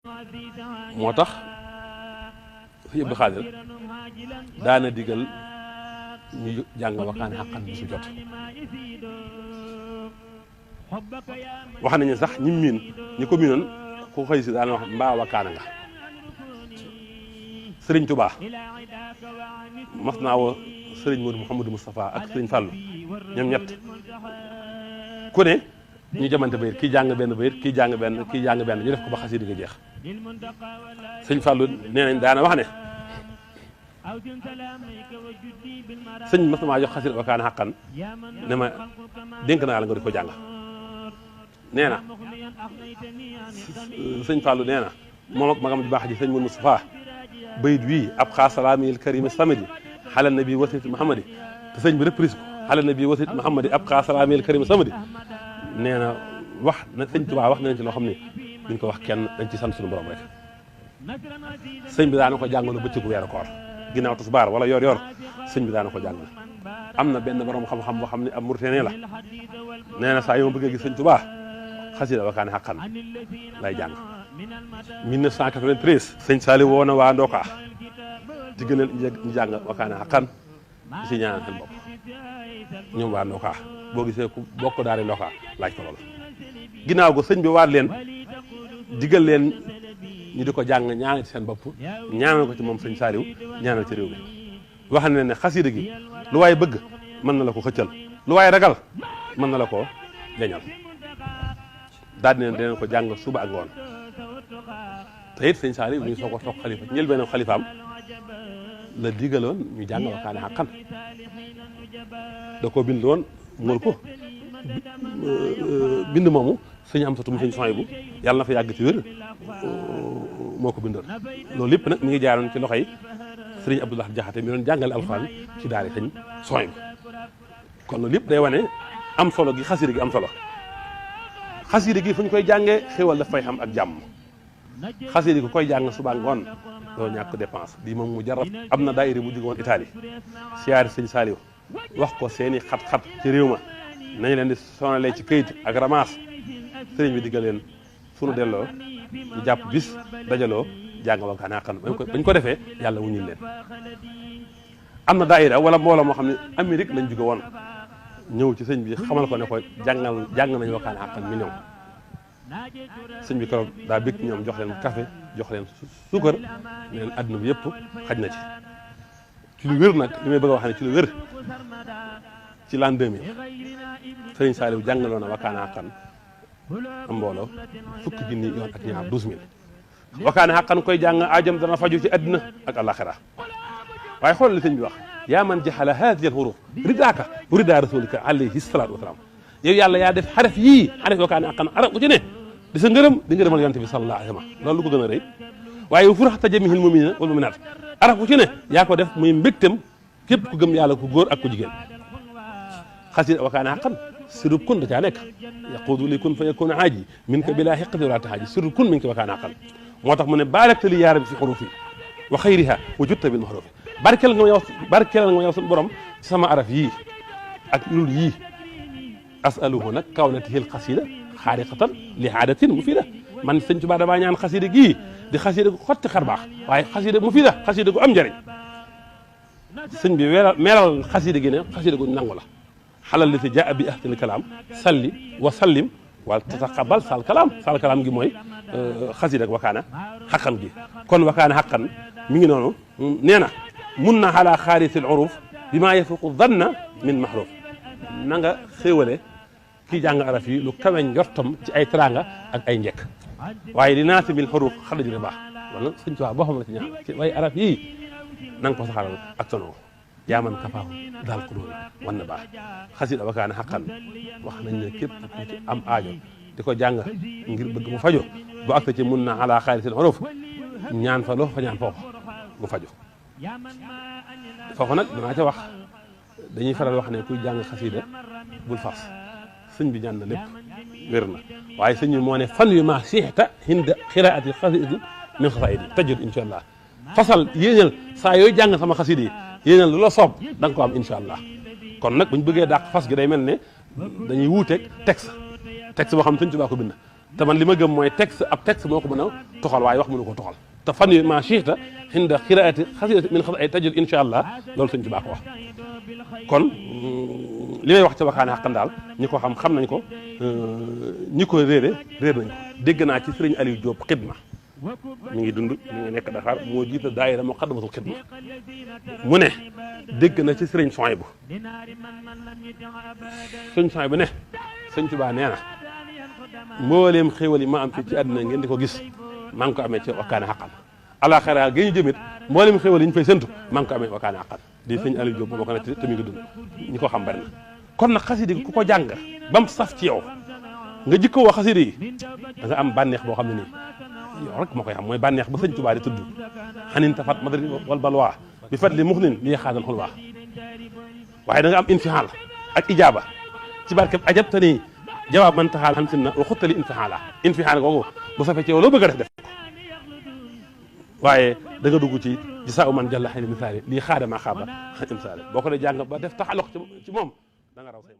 moo tax fi Abdou Khadir daana digal ñu jàng wakaana xaqan bi su jot wax nañu sax ñi miin ñi ko miinoon ku xëy si daana wax mbaa wakaana nga sëriñ Touba mas naa woo sëriñ Modou Mouhamadou Moustapha ak sëriñ Fallou ñoom ñett ku ne ñu jamante bayit kii jàng benn bayit kii jàng benn kii jàng benn ñu def ko ba xasida gi jeex sëñ Fallou nee nañ daana wax ne sëñ mas na maa jox xasida wakaana xaqan ne ma dénk naa la nga di ko jàng nee na sëñ Fallou nee na moom ak magam ju baax ji sëñ Modou Moustapha bayit wii ab xaasalaamil karim samedi xalal na bii wasit Muhammadi te sëñ bi reprise ko xalal na bii wasit Muhammadi ab xaasalaamil karim samedi nee na wax na sëñ Tuubaa wax nañ ci loo xam ne duñ ko wax kenn dañ ci sant suñu borom rek sëñ bi daana ko jàngalu bëccëgu weeru koor ginnaaw tisbaar wala yor sëñ bi daana ko jàngal am na benn borom xam-xam boo xam ne ab Mauritanie la nee na saa yoo ma bëggee gis sëñ Tuubaa xasida wakaana xaqan lay jàng 1993 sëñ Saliou woo na waa Ndoka digg leen ñu jàng wakaana xaqan di si ñaanal seen bopp ñoom waa Ndoka boo gisee ku bokk daal di Ndoka laaj ko lool ginnaaw go sëñ bi waat leen diggal leen ñu di ko jàng ñaanal ci seen bopp ñaanal ko ci moom sëñ Saliou ñaanal ci réew mi wax na ne xasida gi lu waay bëgg mën na la ko xëccal lu waay ragal mën na la ko deñal daal di ne dinañ ko jàng suba ak ngoon te it sëñ Saliou ñu soo ko toog xalifa ñël benn xalifaam la digaloon ñu jàng wakaana xaqan da ko bind woon mool ko bind moomu sëñ am satum sëñ soy bu yàlla na fa yàgg ci wér moo ko bindoon loolu lépp nag mi ngi jaaroon ci loxoy sëriñ Abdoulaye Jaxate mi doon jàngale alxuraan ci daari sëñ soy bu kon loolu lépp day wane am solo gi xasida gi am solo xasida gi fu ñu koy jàngee xéwal daf fay xam ak jàmm xasida gi koy jàng suba ngoon doo ñàkk dépense bii moom mu jarab am na daayira bu jóge woon Italie siyaari sëñ Saliou wax ko seeni xat-xat ci réew ma nañu leen di sonalee ci këyit ak ramas sëriñ bi diggal leen sunu delloo ñu jàpp bis dajaloo jàng wakaana xaqan bañ ko defee yàlla wuñul leen am na daayira wala mbooloo moo xam ne Amérique lañ jóge woon ñëw ci sëñ bi xamal ko ne ko jàng nañu wakaana xaqan million sëñ bi keroog daa bëgg ñoom jox leen café jox leen suukar ne leen adduna bi yëpp xaj na ci lu wér nag li may bëgg a wax ne ci lu wér ci l'an 2000 sëriñ Saliou jàngaloon na wakaana xaqan am mbooloo fukki junni yoon ak ñaar 12000 wakaana xaqan koy jàng aajam dana faju ci adduna ak alaxira waaye xool li sëñ bi wax yaa man jaxala haadihi al-huruf ridaaka wa rida rasulika alayhi salaatu wasalaam yow yàlla yaa def xaraf yii xaraf wakaana xaqan arab bu ci ne di sa ngërëm di ngërëmal yonent bi sallallahu alayhi wa sallam loolu lu ko gën a rëy waaye furaxta jamihil mu'minina wal mu'minat araf bu ci ne yaa ko def muy mbégtam képp ku gëm yàlla ku góor ak ku jigéen xasida wakaana xaqan sirub kun da caa nekk yaquudu li kun fa yakun aaji min ka bilaa xiqati wala tahaaji sirub kun min ka wakaana xaqan moo tax mu ne baarakta li yaa rabbi fi xurufi wa xayriha wa jutta bil mahrufi barkeel nga ma yow suñu borom ci sama araf yii ak lul yii asaluhu nag kawnatihil xasida xaariqatan li aadatin mufida man sëñ Tuubaa damaa ñaan xasida gii di xasida gu xotti xar baax waaye xasida mufida xasida gu am njëriñ sëñ bi meeral xasida gi ne xasida gu nangu la xalal li si jaa bi ahsanil kalaam salli wa sallim wala tataqabal sal kalaam gi mooy xasida ak wakaana xaqan gi kon wakaana xaqan mi ngi noonu nee na mun na ala xaarisil uruf bi maa yafuqu danna min mahruf na nga xéewale kii jàng araf yi lu kaweñ njortam ci ay teranga ak ay njekk waaye li naasi bil xuruf xala ji baax loolu sëñ Tuubaa boo xam la ci ñaan ci waaye araf yii na nga ko saxalal ak tonoo yaa man kafaahu daal ko doon wan na baax xasida wakaana xaqan wax nañ ne képp ku ci am aajo di ko jàng ngir bëgg mu fajo bu ak ci mun na ala xaarisil xuruf ñaan fa loo fa ñaan foofu mu fajo foofu nag danaa ca wax dañuy faral wax ne kuy jàng xasida bul fas sëñ bi ñaan na lépp wér na waaye sëñ bi moo ne fan yu ma siixta hinda xiraati xasidi min xasaidi tajud incha allah fasal yéenal saa yooyu jàng sama xasida yi yéenal lu la soob da nga ko am incha allah kon nag buñ bëggee dàq fas gi day mel ne dañuy wuuteeg texte boo xam ne sëñ Tuubaa ko bind te man li ma gëm mooy texte ab texte moo ko mën a toxal waaye wax mënu ko toxal te fan yu ma chiita inda xiraati xasida min xas ay tajul incha allah loolu sëñ Tuubaa ko wax kon li may wax ca Wakana Haqqan daal ñi ko xam nañ ko ñi ko réer nañ ko dégg naa ci sëriñ Aliou Diop xidma mi ngi dund mi ngi nekk Dakar moo jiite daayira Muqaddamatul Xidma mu ne dégg na ci sëriñ Souhaïbou ne sëñ Tuubaa nee na mbooleem xéwal yi ma am fii ci àddina ngeen di ko gis maa ngi ko amee ci Wakana Haqqan alaxira gi ñu jëmit mbooleem xéwal yi ñu fay séntu maa ngi ko amee Wakana Haqqan di sëñ Aliou Diop moo ko nekk te mi ngi dund ñi ko xam bari na kon nag xasida ku ko jàng ba mu saf ci yow nga jikkoo wax xasida yi da nga am bànneex boo xam ne nii yow rek moo koy xam mooy bànneex ba sëñ Tuubaa di tudd xanin tafat madri wal balwaa bi fadli muxnin li xaadal xulwaa waaye da nga am infihaal ak ijaaba ci barkeb ajab te nii jawaab man taxaal xam sin na wa xuttali infihaal googu bu safee ci yow loo bëgg a def ko waaye da nga dugg ci gisaa man jàlla xëy na misaali lii xaadama xaaba imsaali boo ko dee jàng ba def taxaloq ci moom da nga raw say